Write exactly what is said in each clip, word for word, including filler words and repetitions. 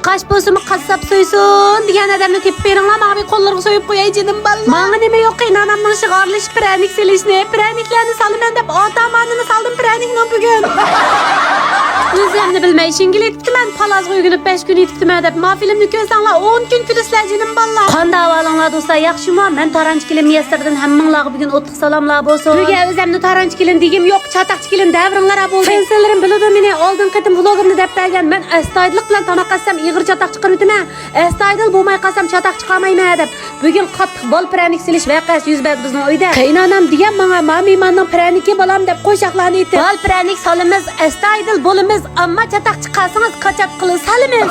قاچ بولسىمۇ قاسساپ سويسۇن دېگەن ئادەمنى تېپىپ بېرىڭلار، ماڭا بىر قوللىرىغا سويۇپ قوياي جېنىم بالىلار. ماڭا نېمە يوق، قېيىنئانامنىڭ ئىشىغا ئارىلىشىپ پىرەنىك سېلىشنى؟ پىرەنىكلەرنى سالىمەن دەپ ئاتا-ئانامنى سالدىم پىرەنىكنىڭ بۈگۈن. ئۆزۈمنى بىلمەي شىڭگىل ئېتىپتىمەن، پالازغا ئۆگىنىپ بەش كۈن ئېتىپتىمەن دەپ، ما فىلىمنى كۆرسەڭلار ئون كۈن كۈلىسىلەر جېنىم بالىلار. قانداق ئەھۋالىڭلار دوستلار، ياخشىمۇ؟ مەن تارانچى كېلىن مىيەسسەردىن ھەممىڭلارغا بۈگۈن ئوتلۇق سالاملار بولسۇن. بۈگۈن ئۆزۈمنى تارانچى كېلىن دېگۈم يوق، چاتاقچى كېلىن دەۋرىڭلار بولدى. فەنسىلىرىم بىلىدۇ مېنى، ئالدىنقى قېتىم ۋلوگۇمنى دەپ بەرگەن، مەن ئەستايىدىللىق بىلەن تاماق ئەتسەم ئېغىر چاتاق چىقىرىۋېتىمەن، ئەستايىدىل بولماي قالسام چاتاق چىقارمايمەن دەپ، بۈگۈن قاتتىق بال پىرەنىك سېلىش ۋەقەسى يۈز بەردى بىزنىڭ ئۆيدە. قېيىنئانام دېگەن ماڭا، ما مېھماننىڭ پىرەنىكى بالام دەپ قوشاقلارنى ئېيتىپ، بال پىرەنىك سالىمىز، ئەستايىدىل بولىمىز، ئەمما چاتاق چىقارسىڭىز كاچاتقىلى سالىمىز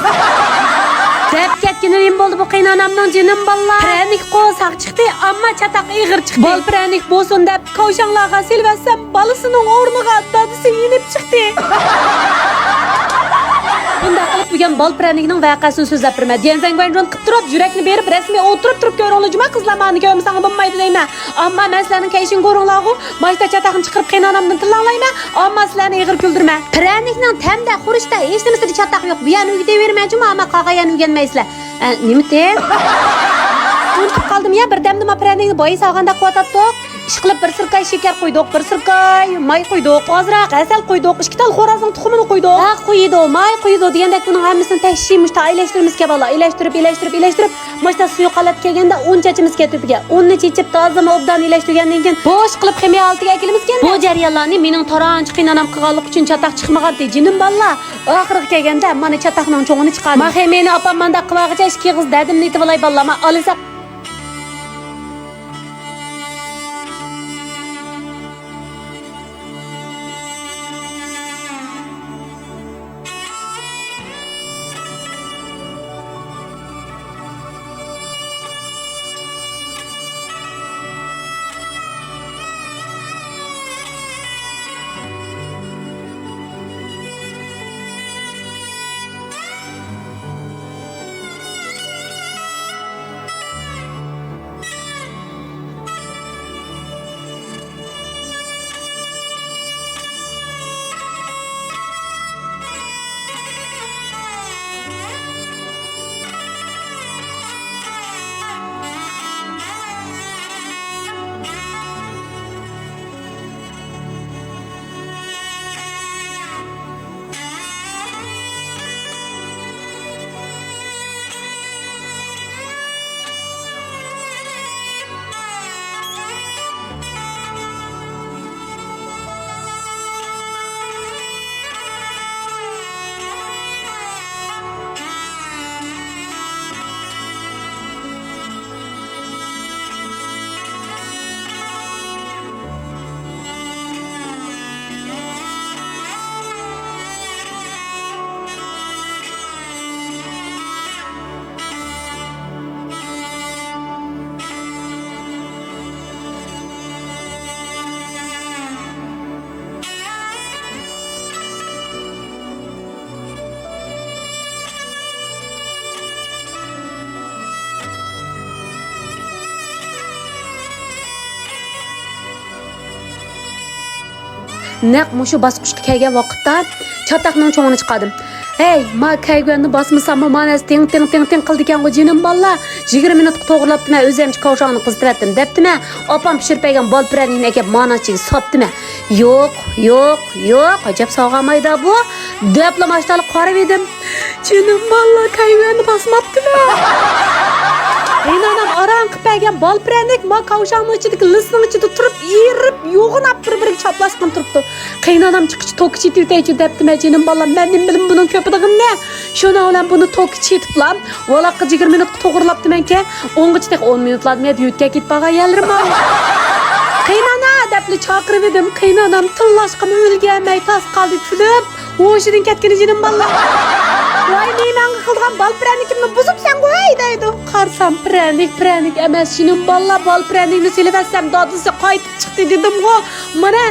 دەپ كەتكىنى نېمە بولدى بۇ قېيىنئانامنىڭ جېنىم بالىلار؟ پىرەنىك قورساق چىقتى، ئەمما چاتاق ئېغىر چىقتى. بال پىرەنىك بولسۇن دەپ كاۋشاڭلارغا سېلىۋەتسەم، بالىسىنىڭ ئورنىغا دادىسى يېنىپ چىقتى. بۇنداق قىلىپ بۈگۈن بال پىرەنىكنىڭ ۋەقەسىنى سۆزلەپ بېرىمەن. ديەنزەڭگۇەنجۇن قىپ تۇرۇپ، يۈرەكنى بېرىپ، رەسمىي ئولتۇرۇپ تۇرۇپ كۆرۈڭلار، جۇما قىزلار، ماڭا كۆرمىسەڭلار بولمايدۇ دەيمەن. ئەمما مەن سىلەرنىڭ كەيشىڭ كۆرۈڭلارغۇ، ماشتا چاتاقنى چىقىرىپ قېيىنئانامدىن تىللاڭلايمەن. ئەمما سىلەرنى ئېغىر كۈلدۈرمە. پىرەنىكنىڭ تەمدە، خۇرۇشتا ھېچنېمىسىدە چاتاق يوق. بۇ يەرنى ئۆگىتىۋېرىمەن جۇما، ئەمما قالغان يەرنى ئۆگەنمەيسىلەر. ئە، نېمىتى؟ ئۇنتۇپ قالدىم يا، بىردەمدە ما پىرەنىكنى بايا سالغاندەك قىلىۋاتاتتۇق. ئىشقىلىپ بىر سىركاي شېكەر قويدۇق، بىر سىركاي ماي قويدۇق، ئازراق ھەسەل قويدۇق، ئىككى تال خورازنىڭ تۇخۇمىنى قويدۇق. ھە، قويىدۇ، ماي قويىدۇ دېگەندەك بۇنىڭ ھەممىسىنى تەكشى مۇشتا ئايلاشتۇرىمىزكەن بالىلار. ئايلاشتۇرۇپ، ئايلاشتۇرۇپ، ئايلاشتۇرۇپ، مۇشتا سۇيۇق ھالەتكە كەلگەندە ئۇن چاچىمىزكەن تۆپىگە. ئۇننى چېچىپ تازىمۇ ئوبدان ئايلاشتۇرغاندىن كېيىن بوش قىلىپ خىمىيە ھالىتىگە ئەكېلىمىزكەن. بۇ جەريانلارنى مېنىڭ تارانچى قېيىنئانام قىلغانلىقى ئۈچۈن چاتاق چىقمىغانتى جېنىم بالىلار. ئاخىرىغا كەلگەندە مانا چاتاقنىڭ چوڭىنى چىقاردىم. ما خىمىيەنى ئاپام مانداق قىلىۋالغىچە ئىككى ئېغىز دەردىمنى ئېيتىۋالاي بالىلار، ما ئالىساق. نەق مۇشۇ باسقۇچقا كەلگەن ۋاقىتتا چاتاقنىڭ چوڭىنى چىقاردىم. ھەي، ما كەيگۈەننى باسمىساممۇ، ما نەرسە تىڭ، تىڭ، تىڭ، تىڭ قىلىدىكەنغۇ جېنىم بالىلار. يىگىرمە مىنۇتقا توغرىلاپتىمەن، ئۆزۈمچە كاۋشاڭنى قىزىتىۋەتتىم دەپتىمەن. ئاپام پىشۇرۇپ بەرگەن بال پىرەنىكنى ئەكەپ مانان ئىچىگە ساپتىمەن. يوق، يوق، يوق، ئەجەب سالغانمايدا بۇ دەپلا ماشتالىق قارىۋىدىم. جېنىم بالىلار، كەيگۈەننى باسماپتىمەن. قېيىنئانام ئاران قىلىپ بەرگەن بال پىرەنىك ما كاۋشاڭنىڭ ئىچىدىكى لىسنىڭ ئىچىدە تۇرۇپ ئېرىپ، يوغىناپ بىر-بىرىگە چاپلاشقىن تۇرۇپتۇ. قېيىنئانام چىقىچە توكا چېتىۋېتەيچۇ دەپتىمەن جېنىم بالام، مەن نېمە بىلىمەن بۇنىڭ كۆپىدىغىنىنى. شۇنىڭ بىلەن بۇنى توكا چېتىپلا، ۋالاققا يىگىرمە مىنۇتقا توغرىلاپتىمەنكەن، ئوڭغىچە تېخى ئون مىنۇتلاردىمۇ يەپ يۆتكەپ كېتىپ بارغان يەرلىرىم بار. قېيىنئانا دەپلا چاقىرىۋىدىم، قېيىنئانام تىللاشقىمۇ ئۈلگۈرمەي تاس قالدى كۈلۈپ، ھوشىدىن كەتكىنى جېنىم بالىلار. ۋاي، مېمەڭگە قىلىدىغان بال پىرەنىكىمنى بۇزۇپسەنغۇ ھەي دەيدۇ. قارىسام پىرەنىك، پىرەنىك ئەمەس جېنىم بالىلار، بال پىرەنىكنى سېلىۋەتسەم دادىسى قايتىپ چىقتى دېدىمغۇ. مانا.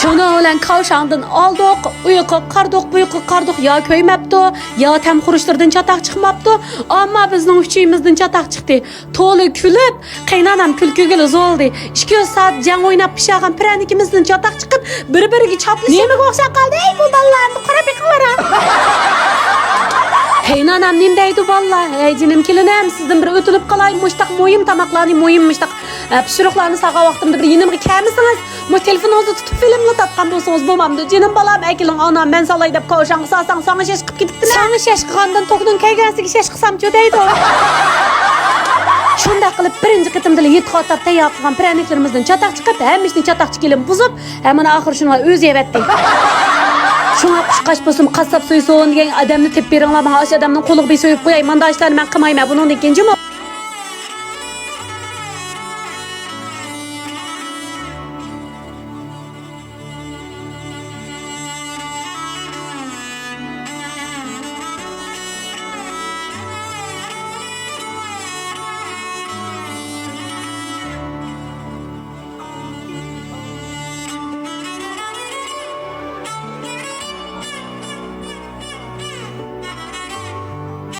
شۇنىڭ بىلەن كاۋشاڭدىن ئالدۇق، ئۇ ياققا قارىدۇق، بۇ ياققا قارىدۇق، يا كۆيمەپتۇ، يا تەم خۇرۇچلىرىدىن چاتاق چىقماپتۇ. ئەمما بىزنىڭ ئۈچىيىمىزدىن چاتاق چىقتى. تولا كۈلۈپ، قېيىنئانام كۈلكىگىلا زورلىدى. ئىككى يۈز سائەت جەڭ ئويناپ پىشارغان پىرەنىكىمىزدىن چاتاق چىقىپ، بىر-بىرىگە چاپلىشىپ. نېمىگە ئوخشاپ قالدى؟ ئەي، بۇ بالىلار ئەمدى قاراپ بېقىڭلار ھە. قېيىنئانام نېمە دەيدۇ بالىلار؟ ھەي جېنىم كېلىنىم، سىزدىن بىر ئۆتۈنۈپ قالاي، مۇشتاق مۇھىم تاماقلارنى، مۇھىم مۇشتاق، ئە، پىشۇرۇقلارنى ساغا ۋاقتىمدا بىر يېنىمغا كەلمىسىڭىز، مۇ تېلېفونىڭىزنى تۇتۇپ فىلىملا تارتقان بولسىڭىز بولمامدۇ؟ جېنىم بالام، ئەكېلىڭ ئانا، مەن سالاي دەپ كاۋشاڭغا سالساڭ، ساڭا شەش قىلىپ كېتىپتىمەن. ساڭا شەش قىلغاندىن توكنىڭ كەيگەسىگە شەش قىلسامچۇ دەيدۇ. شۇنداق قىلىپ بىرىنچى قېتىمدىلا يېتىغا ئاتاپ تەييار قىلغان پىرەنىكلىرىمىزدىن چاتاق چىقىپ، ھەممە ئىشنى چاتاقچى كېلىن بۇزۇپ، ھە، مانا ئاخىرى شۇنىڭغا ئۆزى يەۋەتتى. شۇڭا قۇشقاچ بولسۇن، قاسساپ سويسۇن دېگەن ئادەمنى تېپىپ بېرىڭلار، ماڭا ئاشۇ ئادەمنىڭ قولىغا بىر سويۇپ قوياي، مانداق ئىشلارنى مەن قىلمايمەن بۇنىڭدىن كېيىن جۇمۇ.